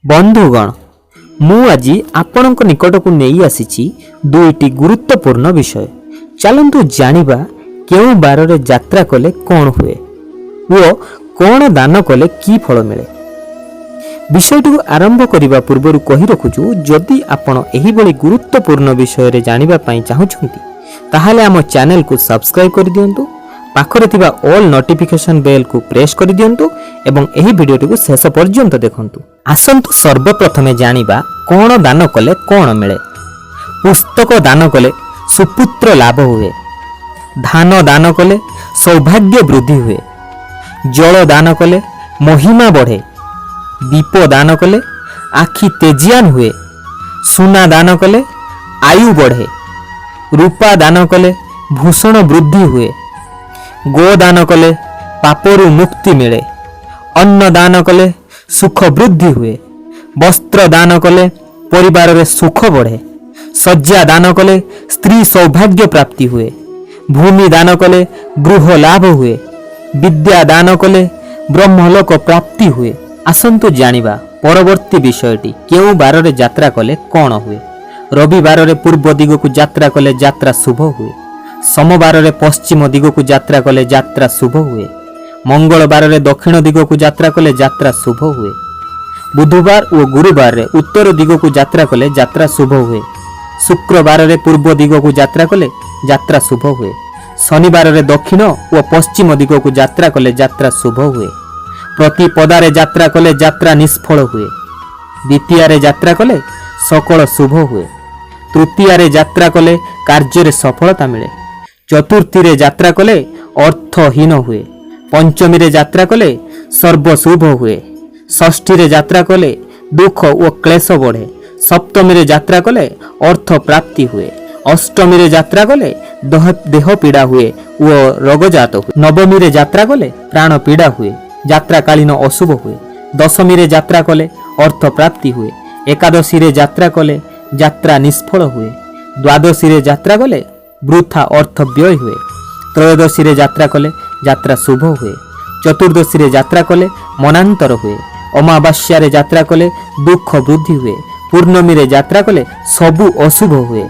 ବନ୍ଧୁଗଣ, ମୁଁ ଆଜି ଆପଣଙ୍କ ନିକଟକୁ ନେଇ ଆସିଛି ଦୁଇଟି ଗୁରୁତ୍ୱପୂର୍ଣ୍ଣ ବିଷୟ। ଚାଲନ୍ତୁ ଜାଣିବା, କେଉଁ ବାରରେ ଯାତ୍ରା କଲେ କ'ଣ ହୁଏ ଓ କ'ଣ ଦାନ କଲେ କି ଫଳ ମିଳେ। ବିଷୟଟିକୁ ଆରମ୍ଭ କରିବା ପୂର୍ବରୁ କହି ରଖୁଛୁ, ଯଦି ଆପଣ ଏହିଭଳି ଗୁରୁତ୍ୱପୂର୍ଣ୍ଣ ବିଷୟରେ ଜାଣିବା ପାଇଁ ଚାହୁଁଛନ୍ତି, ତାହେଲେ ଆମ ଚ୍ୟାନେଲକୁ ସବସ୍କ୍ରାଇବ୍ କରିଦିଅନ୍ତୁ, ପାଖରେ ଥିବା ଅଲ୍ ନୋଟିଫିକେସନ୍ ବେଲ୍କୁ ପ୍ରେସ୍ କରିଦିଅନ୍ତୁ ଏବଂ ଏହି ଭିଡ଼ିଓଟିକୁ ଶେଷ ପର୍ଯ୍ୟନ୍ତ ଦେଖନ୍ତୁ। ଆସନ୍ତୁ ସର୍ବପ୍ରଥମେ ଜାଣିବା, କ'ଣ ଦାନ କଲେ କ'ଣ ମିଳେ। ପୁସ୍ତକ ଦାନ କଲେ ସୁପୁତ୍ର ଲାଭ ହୁଏ। ଧାନ ଦାନ କଲେ ସୌଭାଗ୍ୟ ବୃଦ୍ଧି ହୁଏ। ଜଳ ଦାନ କଲେ ମହିମା ବଢ଼େ। ଦୀପ ଦାନ କଲେ ଆଖି ତେଜିଆନ ହୁଏ। ସୁନା ଦାନ କଲେ ଆୟୁ ବଢ଼େ। ରୂପା ଦାନ କଲେ ଭୂଷଣ ବୃଦ୍ଧି ହୁଏ। ଗୋଦାନ କଲେ ପାପରୁ ମୁକ୍ତି ମିଳେ। ଅନ୍ନ ଦାନ କଲେ ସୁଖ ବୃଦ୍ଧି ହୁଏ। ବସ୍ତ୍ର ଦାନ କଲେ ପରିବାରରେ ସୁଖ ବଢ଼େ। ଶଯ୍ୟା ଦାନ କଲେ ସ୍ତ୍ରୀ ସୌଭାଗ୍ୟ ପ୍ରାପ୍ତି ହୁଏ। ଭୂମି ଦାନ କଲେ ଗୃହ ଲାଭ ହୁଏ। ବିଦ୍ୟା ଦାନ କଲେ ବ୍ରହ୍ମଲୋକ ପ୍ରାପ୍ତି ହୁଏ। ଆସନ୍ତୁ ଜାଣିବା ପରବର୍ତ୍ତୀ ବିଷୟଟି, କେଉଁ ବାରରେ ଯାତ୍ରା କଲେ କ'ଣ ହୁଏ। ରବିବାରରେ ପୂର୍ବ ଦିଗକୁ ଯାତ୍ରା କଲେ ଯାତ୍ରା ଶୁଭ ହୁଏ। ସୋମବାରରେ ପଶ୍ଚିମ ଦିଗକୁ ଯାତ୍ରା କଲେ ଯାତ୍ରା ଶୁଭ ହୁଏ। ମଙ୍ଗଳବାରରେ ଦକ୍ଷିଣ ଦିଗକୁ ଯାତ୍ରା କଲେ ଯାତ୍ରା ଶୁଭ ହୁଏ। ବୁଧବାର ଓ ଗୁରୁବାରରେ ଉତ୍ତର ଦିଗକୁ ଯାତ୍ରା କଲେ ଯାତ୍ରା ଶୁଭ ହୁଏ। ଶୁକ୍ରବାରରେ ପୂର୍ବ ଦିଗକୁ ଯାତ୍ରା କଲେ ଯାତ୍ରା ଶୁଭ ହୁଏ। ଶନିବାରରେ ଦକ୍ଷିଣ ଓ ପଶ୍ଚିମ ଦିଗକୁ ଯାତ୍ରା କଲେ ଯାତ୍ରା ଶୁଭ ହୁଏ। ପ୍ରତିପଦାରେ ଯାତ୍ରା କଲେ ଯାତ୍ରା ନିଷ୍ଫଳ ହୁଏ। ଦ୍ୱିତୀୟାରେ ଯାତ୍ରା କଲେ ସକଳ ଶୁଭ ହୁଏ। ତୃତୀୟାରେ ଯାତ୍ରା କଲେ କାର୍ଯ୍ୟରେ ସଫଳତା ମିଳେ। ଚତୁର୍ଥୀରେ ଯାତ୍ରା କଲେ ଅର୍ଥହୀନ ହୁଏ। ପଞ୍ଚମୀରେ ଯାତ୍ରା କଲେ ସର୍ବଶୁଭ ହୁଏ। ଷଷ୍ଠୀରେ ଯାତ୍ରା କଲେ ଦୁଃଖ ଓ କ୍ଲେଶ ବଢ଼େ। ସପ୍ତମୀରେ ଯାତ୍ରା କଲେ ଅର୍ଥ ପ୍ରାପ୍ତି ହୁଏ। ଅଷ୍ଟମୀରେ ଯାତ୍ରା କଲେ ଦେହ ପୀଡ଼ା ହୁଏ ଓ ରୋଗଜାତ ହୁଏ। ନବମୀରେ ଯାତ୍ରା କଲେ ପ୍ରାଣ ପୀଡ଼ା ହୁଏ, ଯାତ୍ରାକାଳୀନ ଅଶୁଭ ହୁଏ। ଦଶମୀରେ ଯାତ୍ରା କଲେ ଅର୍ଥ ପ୍ରାପ୍ତି ହୁଏ। ଏକାଦଶୀରେ ଯାତ୍ରା କଲେ ଯାତ୍ରା ନିଷ୍ଫଳ ହୁଏ। ଦ୍ୱାଦଶୀରେ ଯାତ୍ରା କଲେ ବୃଥା ଅର୍ଥ ବ୍ୟୟ ହୁଏ। ତ୍ରୟୋଦଶୀରେ ଯାତ୍ରା କଲେ ଯାତ୍ରା ଶୁଭ ହୁଏ। ଚତୁର୍ଦ୍ଦଶୀରେ ଯାତ୍ରା କଲେ ମନାନ୍ତର ହୁଏ। ଅମାବାସ୍ୟାରେ ଯାତ୍ରା କଲେ ଦୁଃଖ ବୃଦ୍ଧି ହୁଏ। ପୂର୍ଣ୍ଣମୀରେ ଯାତ୍ରା କଲେ ସବୁ ଅଶୁଭ ହୁଏ।